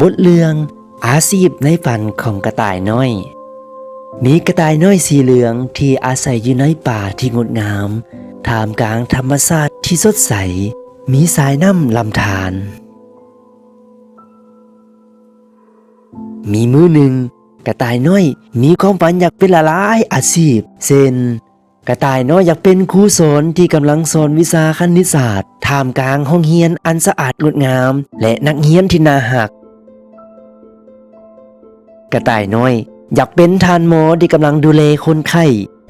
ບົດເລື່ອງ ອາຊີບໃນຝັນຂອງກະຕ່າຍນ້ອຍ. ມີກະຕ່າຍນ້ອຍສີເຫຼືອງທີ່ອາໄສຢູ່ໃນປ່າທີ່ງົດງາມ, ທ່າມກາງທຳມະຊາດທີ່ສົດໃສ, ມີສາຍນ້ຳລຳທານ. ມີມື້ໜຶ່ງ, ກະຕ່າຍນ້ອຍມີຄວາມຝັນຢາກເປັນຫຼາຍໆອາຊີບ, ເຊັ່ນ, ກະຕ່າຍນ້ອຍຢາກເປັນຄູສອນທີ່ກຳລັງສອນວິຊາຄະນິດສາດ ທ່າມກາງຫ້ອງຮຽນອັນສະອາດງົດງາມ ແລະ ນັກຮຽນທີ່ໜ້າຮັກ. ກະຕ່າຍນ້ອຍຢາກເປັນທ່ານໝໍທີ່ກຳລັງດູແລຄົນໄຂ້,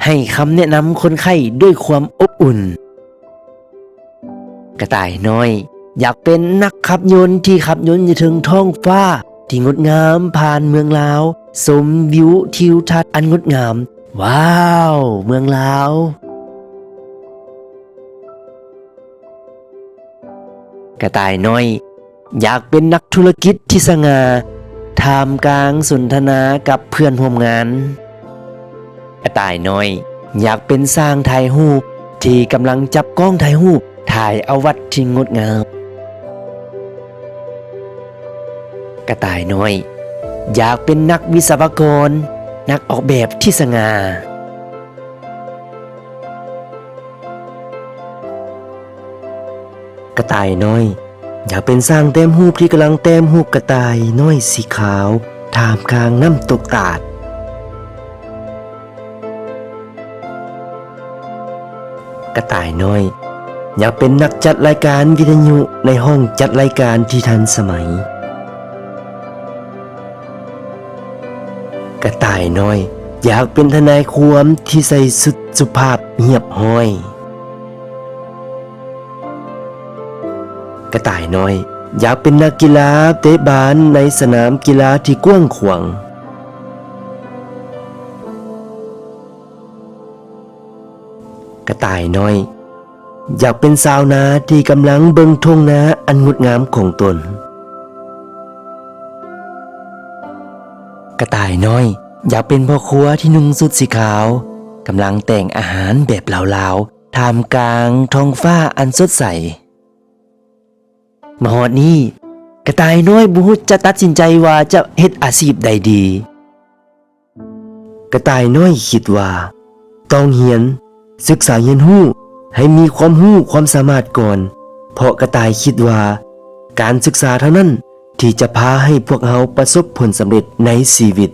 ໃຫ້ຄຳແນະນຳຄົນໄຂ້ດ້ວຍຄວາມອົບອຸ່ນ. ກະຕ່າຍນ້ອຍຢາກເປັນນັກຂັບຍົນທີ່ຂັບຍົນຢູ່ເທິງທ້ອງຟ້າທີ່ງົດງາມ ຜ່ານເມືອງລາວ, ຊົມວິວທິວທັດອັນງົດງາມ. ວ້າວ! ເມືອງລາວ. ກະຕ່າຍນ້ອຍຢາກເປັນນັກທຸລະກິດທີ່ສະຫງ່າ ທ່າມກາງສົນທະນາກັບເພື່ອນຮ່ວມງານ. ກະຕ່າຍນ້ອຍຢາກເປັນຊ່າງຖ່າຍຮູບທີ່ກຳລັງຈັບກ້ອງຖ່າຍຮູບ ຖ່າຍເອົາວັດທີ່ງົດງາມ. ກະຕ່າຍນ້ອຍຢາກເປັນນັກວິສະວະກອນ, ນັກອອກແບບທີ່ສະຫງ່າ. ກະຕ່າຍນ້ອຍຢາກເປັນຊ່າງແຕ້ມຮູບທີ່ກຳລັງແຕ້ມຮູບກະຕ່າຍນ້ອຍສີຂາວ ທ່າມກາງນ້ຳຕົກຕາດ. ກະຕ່າຍນ້ອຍຢາກເປັນນັກຈັດລາຍການວິທະຍຸໃນຫ້ອງຈັດລາຍການທີ່ທັນສະໄໝ. ກະຕ່າຍນ້ອຍຢາກເປັນທະນາຍຄວາມທີ່ໃສ່ຊຸດສຸພາບຮຽບຮ້ອຍ. ກະຕ່າຍນ້ອຍຢາກເປັນນັກກິລາເຕະບານໃນສະໜາມກິລາທີ່ກວ້າງຂວາງ. ກະຕ່າຍນ້ອຍຢາກເປັນຊາວນາທີ່ກຳລັງເບິ່ງທົ່ງນາອັນງົດງາມຂອງຕົນ. ກະຕ່າຍນ້ອຍຢາກເປັນພໍ່ຄົວທີ່ນຸ່ງຊຸດສີຂາວ ກຳລັງແຕ່ງອາຫານແບບລາວໆ ທ່າມກາງທ້ອງຟ້າອັນສົດໃສ. ມາຮອດນີ້, ກະຕ່າຍນ້ອຍບໍ່ຮູ້ຈະຕັດສິນໃຈວ່າຈະເຮັດອາຊີບໃດດີ. ກະຕ່າຍນ້ອຍຄິດວ່າ ຕ້ອງຮຽນ, ສຶກສາຮຽນຮູ້ໃຫ້ມີຄວາມຮູ້ຄວາມສາມາດກ່ອນ, ເພາະກະຕ່າຍຄິດວ່າ ການສຶກສາເທົ່ານັ້ນທີ່ຈະພາໃຫ້ພວກເຮົາປະສົບຜົນສຳເລັດໃນຊີວິດ.